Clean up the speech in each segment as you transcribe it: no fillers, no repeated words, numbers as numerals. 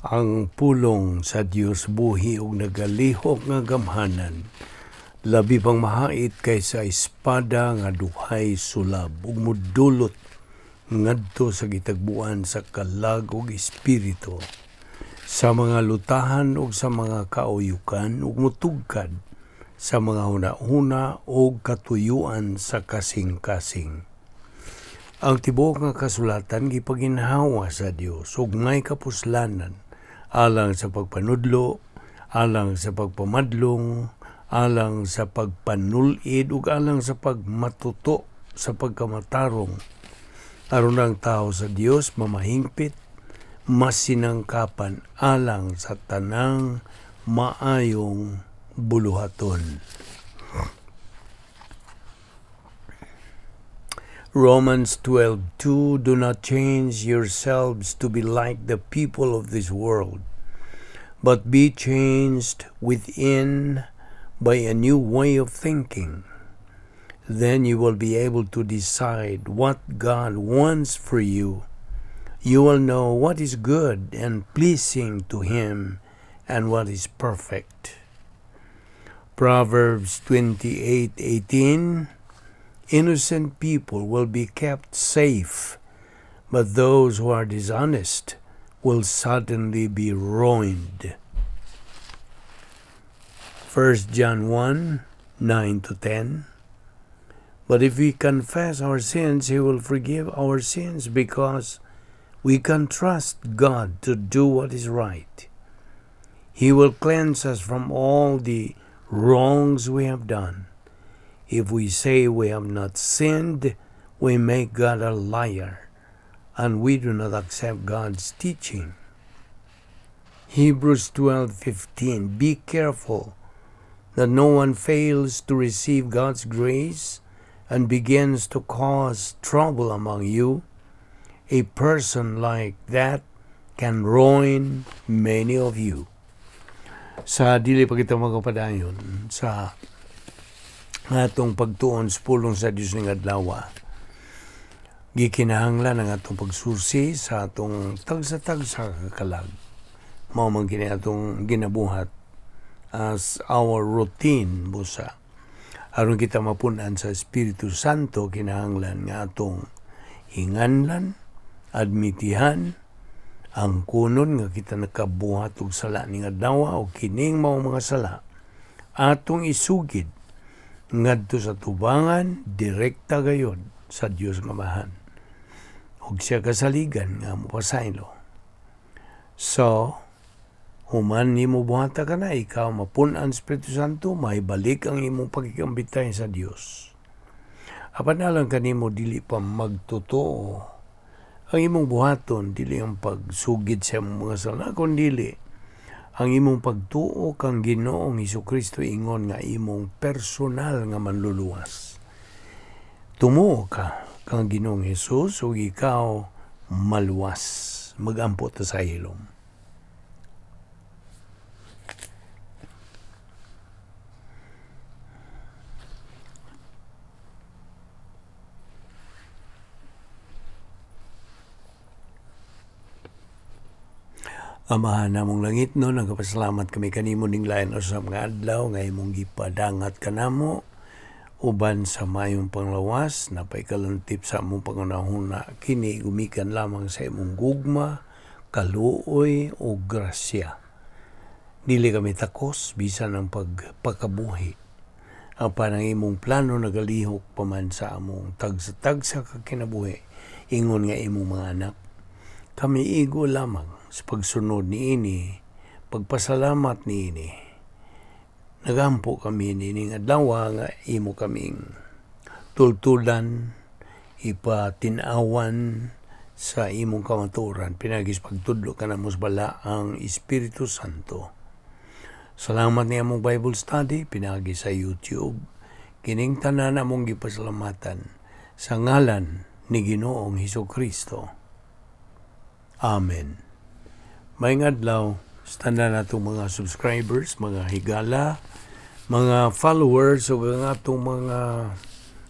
Ang pulong sa Dios buhi ug nagalihok nga gamhanan, labi pang mahait kaysa espada nga duhay sulab, ug mudulot ngadto sa gitagbuan sa kalag ug espiritu, sa mga lutahan ug sa mga kauyukan, ug mutugkad sa mga huna-huna ug katuyuan sa kasing-kasing. Ang tibuok nga kasulatan gipaginhawa sa Dios ug may kapuslanan alang sa pagpanudlo, alang sa pagpamadlong, alang sa pagpanulid ug alang sa pagmatuto sa pagkamatarong, aron ang tao sa Dios mamahingpit, masinangkapan alang sa tanang maayong buluhaton. Romans 12:2. Do not change yourselves to be like the people of this world, but be changed within by a new way of thinking. Then you will be able to decide what God wants for you. You will know what is good and pleasing to Him and what is perfect. Proverbs 28:18. Innocent people will be kept safe, but those who are dishonest will suddenly be ruined. 1 John 1:9-10. But if we confess our sins, He will forgive our sins because we can trust God to do what is right. He will cleanse us from all the wrongs we have done. If we say we have not sinned, we make God a liar, and we do not accept God's teaching. Hebrews 12:15. Be careful that no one fails to receive God's grace and begins to cause trouble among you. A person like that can ruin many of you. Sa dili pa kita magpadayon sa atong pagtuon sa pulong sa Dios ning adlaw, gikinahanglan ang atong pagsursi sa atong tagsa-tagsa ka kalag. Mao man kini atong ginabuhat as our routine busa. Aron kita mapun-an sa Espiritu Santo, kinahanglan nga atong hinganlan, admitihan ang kunon nga kita nakabuhat og sala ning adlaw, o kining mao mga sala atong isugid ngadto sa tubangan direkta gayod sa Dios nga Amahan ug siya kasaligan nga mopasaylo. So human nimo buhata ka na, ikaw mapun-an Espiritu Santo, maibalik ang imong pagkikambitay sa Dios. Apan alang kanimo dili pa magtotoo, ang imong buhaton dili ang pagsugid sa imong mga sala, kundi ang imong pagtuo kang Ginoong Hesukristo ingon nga imong personal nga manluluwas. Tumuo ka kang Ginoong Hesus ug ikaw maluwas. Magampo ta sa hilom. Amahan namong langit no, nagpasalamat kami kanimo ning lain sa mga adlaw nga imong gipadangat kanamo uban sa mayong panglawas, napaikalantip sa among pangunahuna kini gumikan lamang sa imong gugma, kaluoy o grasya. Dili kami takos bisan ang pagpakabuhi. Apan ang imong plano nagalihok pa man sa among tagsa-tagsa ka kinabuhi, ingon nga imong mga anak. Kami igo lamang sa pagsunod niini, pagpasalamat niini. Nagampo kami niining adlaw nga imo kaming tultulan, ipatinawan sa imong kamatuoran, pinagis pagtudlo ka namo sa Balaang Espiritu Santo. Salamat ni among Bible study pinagi sa YouTube. Kining tanan among gipasalamatan sa ngalan ni Ginoong Hesukristo. Amen. Maayong adlaw sa tanan natong mga subscribers, mga higala, mga followers ug ang atong mga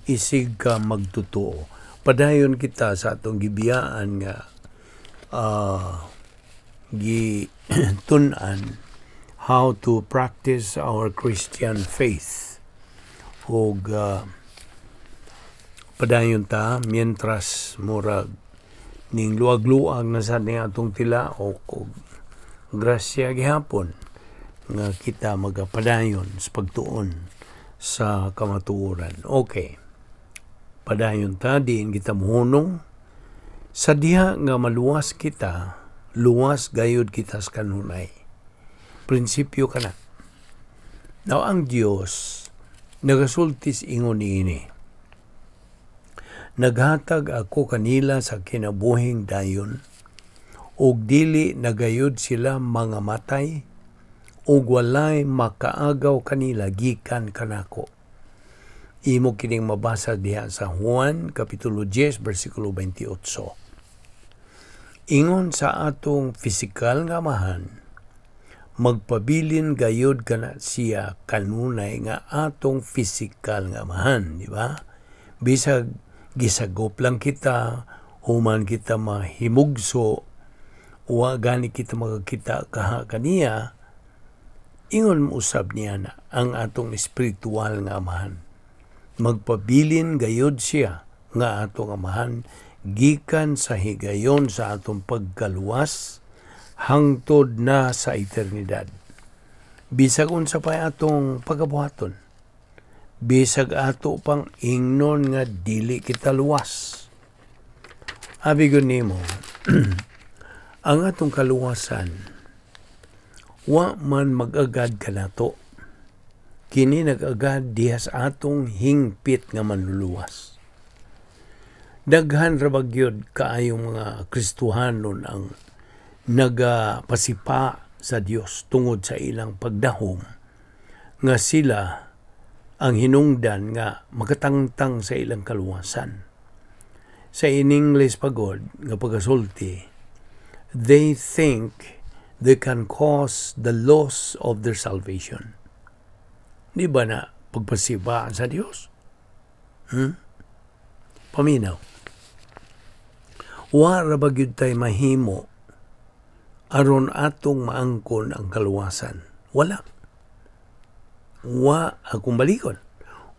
isig ka magtotoo. Padayon kita sa atong gibiyaan nga gitun-an how to practice our Christian faith. Og padayon ta mientras murag ning luag-luag na sa ning atong tilaok, og grasya gihapon nga kita magapadayon sa pagtuon sa kamatuoran. Okay. Padayon ta, diin kita muhunong sa diha nga maluwas kita, luwas gayud kita sa kanunay. Prinsipyo kana. Now, ang Dios nagasultis ingon niini: "Naghatag ako kanila sa kinabuhing dayon ug dili nagayod sila mga matay ug walay makaagaw kanila gikan kanako." Imo kining mabasa diha sa Juan kapitulo 10 bersikulo 28. Ingon sa atong pisikal nga amahan, magpabilin gayod kana siya kanunay nga atong pisikal nga amahan, di ba? Bisag gisagop lang kita, human kita mahimugso, wa gani kita makakita kaha kaniya, ingon usab niya na ang atong espiritual nga amahan. Magpabilin gayod siya nga atong amahan gikan sa higayon sa atong pagkaluwas hangtod na sa eternidad. Bisag unsa pa atong pagabuhaton, bisag ato pang ingnon nga dili kita luwas. Abi ko nimo, ang atong kaluwasan wa man mag-agad kanato. Kini nag-agad diha sa atong hingpit nga manluluwas. Daghan ra ba gyud kaayong mga Kristohanon ang nagapasipa sa Dios tungod sa ilang pagdahom nga sila ang hinungdan nga makatangtang sa ilang kaluwasan. Sa in English pagod nga pagasulti, they think they can cause the loss of their salvation. Di ba na pagpasiba sa Dios? Paminaw. Wa ra ba gyud tay mahimo aron atong maangkon ang kaluwasan? Wala. Wa akong balikon.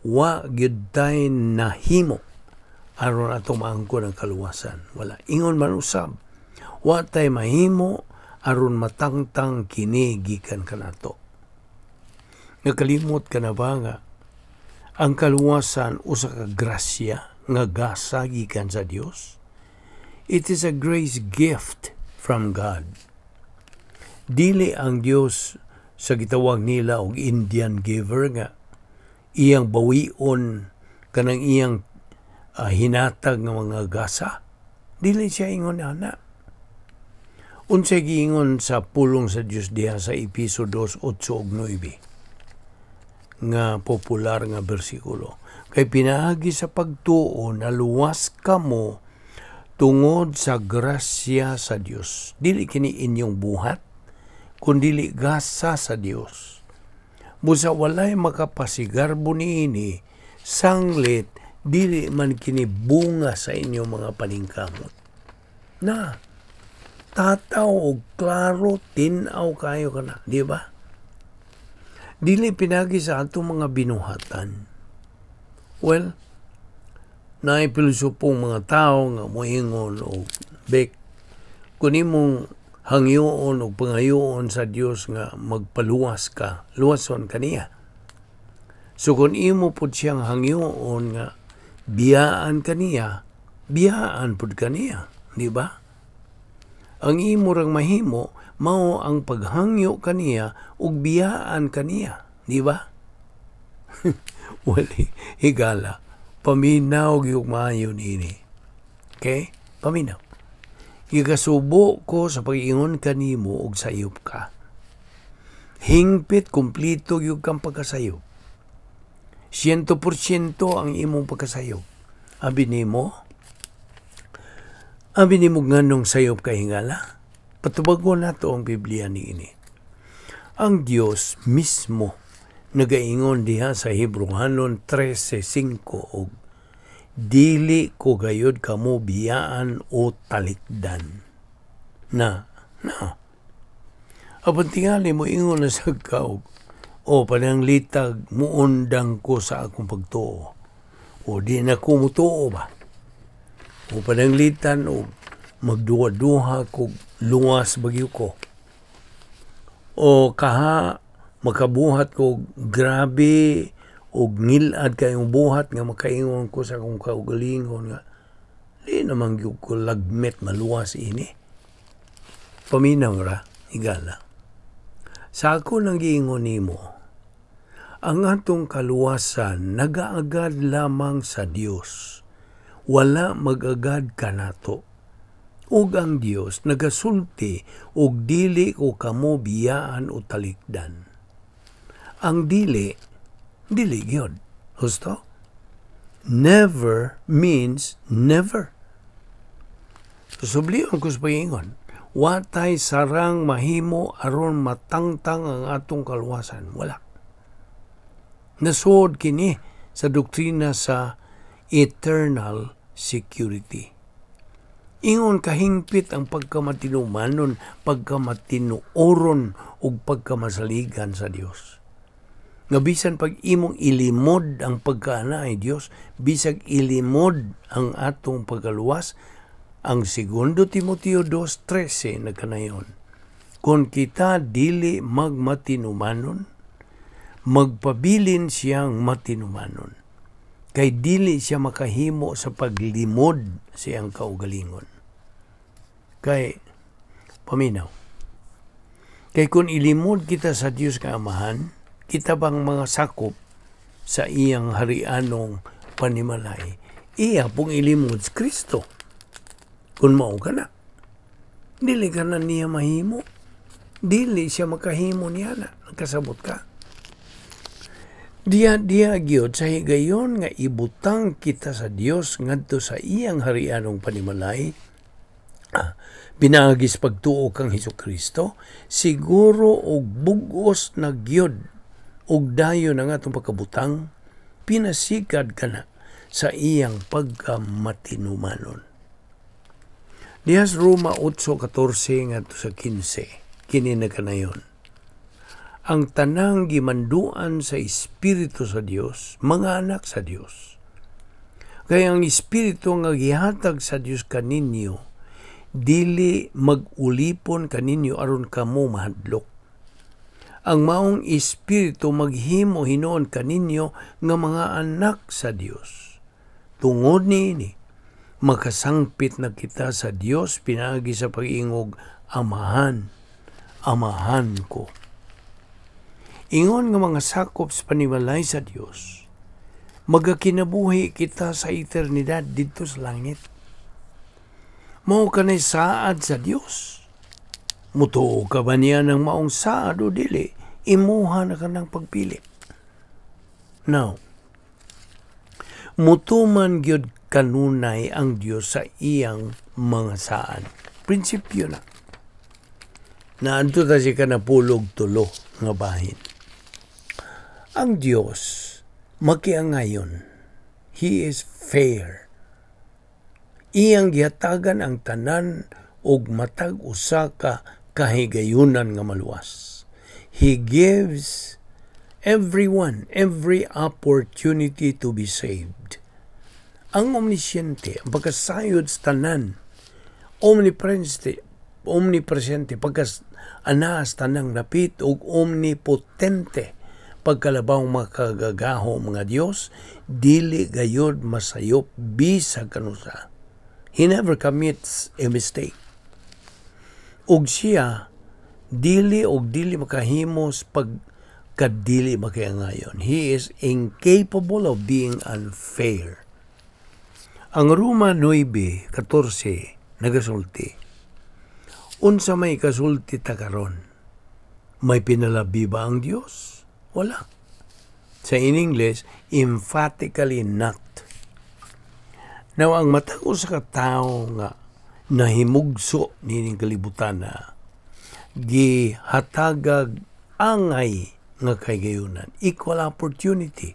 Wa gyud tay nahimo aron atong maangkon ang kaluwasan. Wala. Ingon man usab, wa tay mahimo aron matangtang kini gikan kanato. Nakalimot ka na ba nga ang kaluwasan usa ka grasya nga gasa gikan sa Dios? It is a grace gift from God. Dili ang Dios sa gitawag nila og Indian giver nga iyang bawion kanang iyang hinatag nga mga gasa. Dili siya ingon ana. Unsay giingon sa pulong sa Dios diha sa Epeso 2:8 ug 9 nga popular nga bersikulo? "Kay pinaagi sa pagtuo naluwas kamo tungod sa grasya sa Dios. Dili kini inyong buhat, kundili gasa sa Dios. Busa walay makapasigarbo niini, sanglit dili man kini bunga sa inyong mga paningkamot." Na, tataw og klaro, tin-aw kayo kana, di ba? Dili pinagi sa atong mga binuhatan. Well, naay pilosopong mga tao nga moingon og bek kung imong hangyoon o pangayoon sa Dios nga magpaluwas ka, luwason kaniya. So kung imo pud siyang hangyoon nga biyaan kaniya, biyaan pud kaniya, di ba? Ang imo rang mahimo mao ang paghangyo kaniya ug biyaan kaniya, di ba? Wali higala. Paminaw gyud maayo niini. Okay? Paminaw. Gikasubo ko sa pag-ingon kanimo og sayop ka. Hingpit kumplito gyud kang pagkasayop. 100% ang imong pagkasayop. Abi nimo nganong sayop ka, hingala? Patubagon nato ang Biblia niini. Ang Dios mismo nagaingon diha sa Hebreohanon 13:5 og "Dili ko gayod kamo biyaan o talikdan." Na, na. Apan tingali mo ingon na sa kaog, o pananglitag muundang ko sa akong pagtuo. O di na ko mutuo ba? O pananglitan o magduha-duha kog luwas bagyo ko. O kaha makabuhat ko grabe og ngilad kayong buhat nga makaingon ko sa akong kaugalingon nga di naman gyud ko lagmet maluwas ini. Paminaw ra, higala. Sa ako nang giingon nimo, ang atong kaluwasan nagaagad lamang sa Dios. Wala magagad kanato. Ug ang Dios nagasulti og dili ko kamo biyaan o talikdan. Ang dili, dili gyud. Husto? Never means never. Sublion ko sa pag-ingon, watay sarang mahimo aron matangtang ang atong kaluwasan. Wala. Nasuod kini sa doktrina sa eternal security. Ingon kahingpit ang pagkamatinumanon, pagkamatinuoron ug pagkamasaligan sa Dios. Nga bisan pag imong ilimod ang pagkaana ay Dios, bisag ilimod ang atong pagkaluwas, ang 2 Timoteo 2:13 nagkanayon. Kung kita dili magmatinumanon, magpabilin siyang matinumanon. Kay dili siya makahimo sa paglimod siyang kaugalingon. Kay, paminaw, kay kung ilimod kita sa Dios nga Amahan, kita bang mga sakop sa iyang harianong panimalay, iya pong ilimod si Kristo. Kung mao ka na, dili ka na niya mahimo. Dili siya makahimo niya na. Nagkasabot ka. Diya diya gyud sa higayon nga ibutang kita sa Dios ngadto sa iyang harianong panimalay, pinaagis pagtuo kang Hesukristo, siguro og bug-os na gyud og dayon ang atong pagkabutang, pinasikad ka na sa iyang pagkamatinumanon. Dihas Roma 8:14 ngadto sa 15, kini na kanayon. Ang tanang gimanduan sa Espiritu sa Dios, mga anak sa Dios. Kaya ang Espiritu nga gihatag sa Dios kaninyo, dili mag-ulipon kaninyo aron kamo mahadlok. Ang maong Espiritu maghimo hinuon kaninyo nga mga anak sa Dios. Tungod niini, makasangpit na kita sa Dios pinaagi sa pag-ingog, Amahan, Amahan ko. Ingon nga mga sakop sa panimalay sa Dios, magakinabuhi kita sa eternidad didto sa langit. Mao kanay saad sa Dios. Mutuo ka ba niya ng maong saad o dili? Imuha na ka ng pagpili. Now, mutuman gyud kanunay ang Dios sa iyang mga saad. Prinsipyo na. Naadto ta siya ka napulog tulo nga bahin. Ang Dios makiangayon. He is fair. Iyang gihatagan ang tanan og matag usa ka kahigayunan nga maluwas. He gives everyone every opportunity to be saved. Ang omnisciente, ang pagkasayod sa tanan, omnipresente, omnipresente, pagkas anas tanang napit ug omnipotente, pagkalabaw makagagaho mga Dios, dili gayod masayop bisag kanusa. He never commits a mistake. Ug siya dili og dili makahimos pagkadili makiangayon. He is incapable of being unfair. Ang Roma 9:14 nagasulti. Unsa may kasulti ta karon? May pinalabi ba ang Dios? Wala. Sa in English, emphatically not. Now, ang matag usa ka tawo nga nahimugso nining kalibutan na gihatagag angay nga kahigayunan, equal opportunity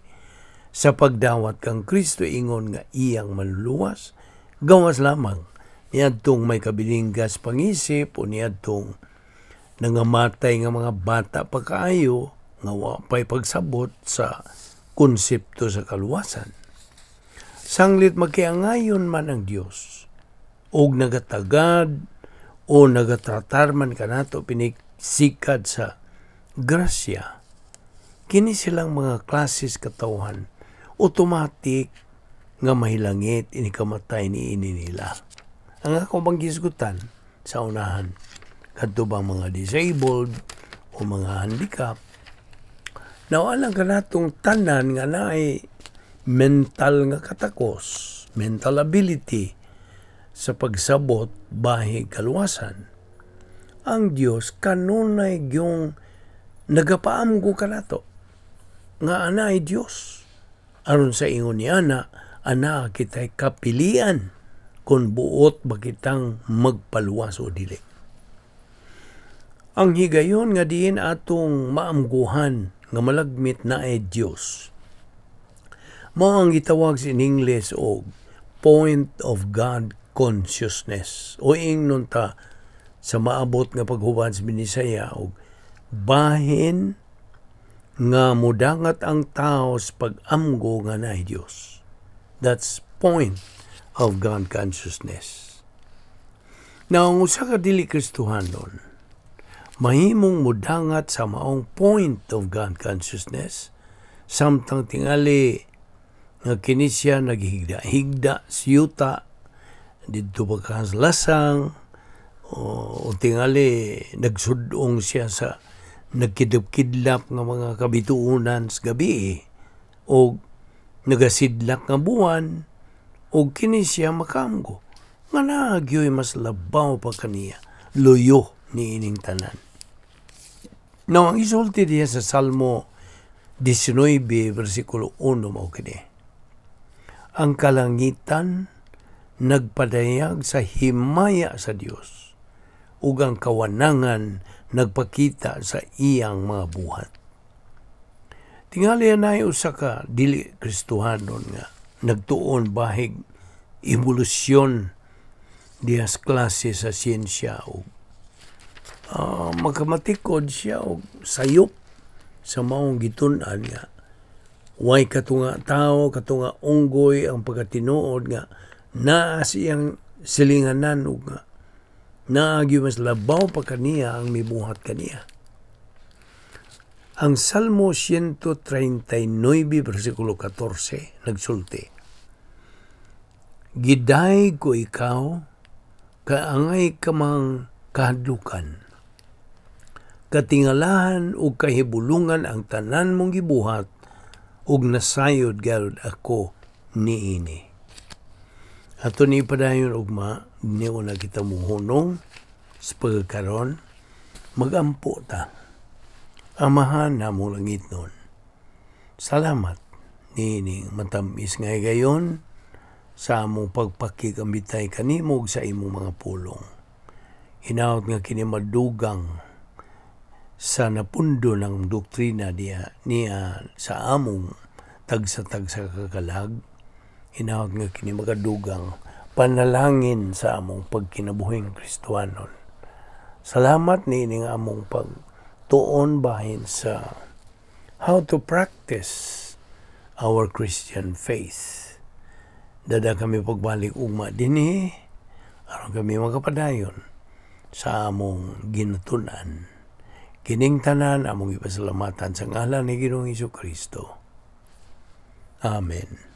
sa pagdawat kang Kristo ingon nga iyang manluluwas, gawas lamang niadtong may kabilinggas pangisip o niadtong Nangamatay nga mga bata pa kaayo nga wa pa'y pagsabot sa konsepto sa kaluwasan. Sanglit makiangayon man ang Dios og nagatagad o nagatratar man kanato piniksikad sa grasya, kini silang mga klases katawhan automatic nga mahilangit inikamatay ni ini nila. Ang ako bang gisgutan sa unahan kadto bang mga disabled o mga handicap, nawalang kanatong tanan nga naay mental nga katakos, mental ability sa pagsabot bahig kaluwasan. Ang Dios kanunay gyung nagapaamgo kanato nga anay Dios. Aron sa ingon ni ana, ana kita'y kapilian kung buot ba kitang magpaluwas o dili. Ang higayon nga diin atong maamguhan nga malagmit na ay Dios. Mao ang gitawag sa in English og point of God consciousness, o ingnon ta sa maabot nga paghuban sa Binisaya og bahin nga mudangat ang tao sa pag-amgo nga naay Dios. That's point of God consciousness. Now, ang usa ka dili Kristohanon, mahimong mudangat sa maong point of God consciousness samtang tingali nga kini siya naghigda-higda sa yuta didto pa lasang o tingali nagsudong siya sa nagkidlap-kidlap nga mga kabituonan sa gabi o nagasidlak nga buwan o kini siya makamgo nga naagyo'y mas labaw pa kaniya luyo ni ining tanan. Now, ang isulti diya sa Salmo 19, versikulo 1 mao kini. Ang kalangitan nagpadayag sa himaya sa Dios ug ang kawanangan nagpakita sa iyang mga buhat. Tingali anay usa ka dili Kristohanon nga nagtuon bahig evolusyon diha sa klase sa siyensya og makamatikod siya og sayop sa maong gitun-an nga way katunga tao, katunga unggoy ang pagkatinuod nga naa siyang silinganan ug nga naa gyud mas labaw pa kaniya ang mibuhat kaniya. Ang Salmo 139 versikulo 14 nagsulti, Giday ko ikaw kaangay kamang kahadlukan, katingalahan ug kahibulungan ang tanan mong gibuhat ug nasayod garud ako niini. Ato ni padayon ugma niuna kita muhunong sa pagkaron, magampo ta. Amahan na mo langit nun. Salamat niining matamis nga higayon sa among pagpakigambitay kanimo ug sa imong mga pulong. Hinaot nga kini madugang sa napundo ng doktrina niya sa among tagsa-tagsa kakalag. Hinaot nga kini makadugang panalangin sa among pagkinabuhing Kristohanon. Salamat niining among pagtuon bahin sa how to practice our Christian faith. Dada kami pagbalik ugma dinhi aron kami makapadayon sa among ginatun-an. Kining tanan among ipasalamatan sa ngalan ni Ginoong Hesukristo. Amen.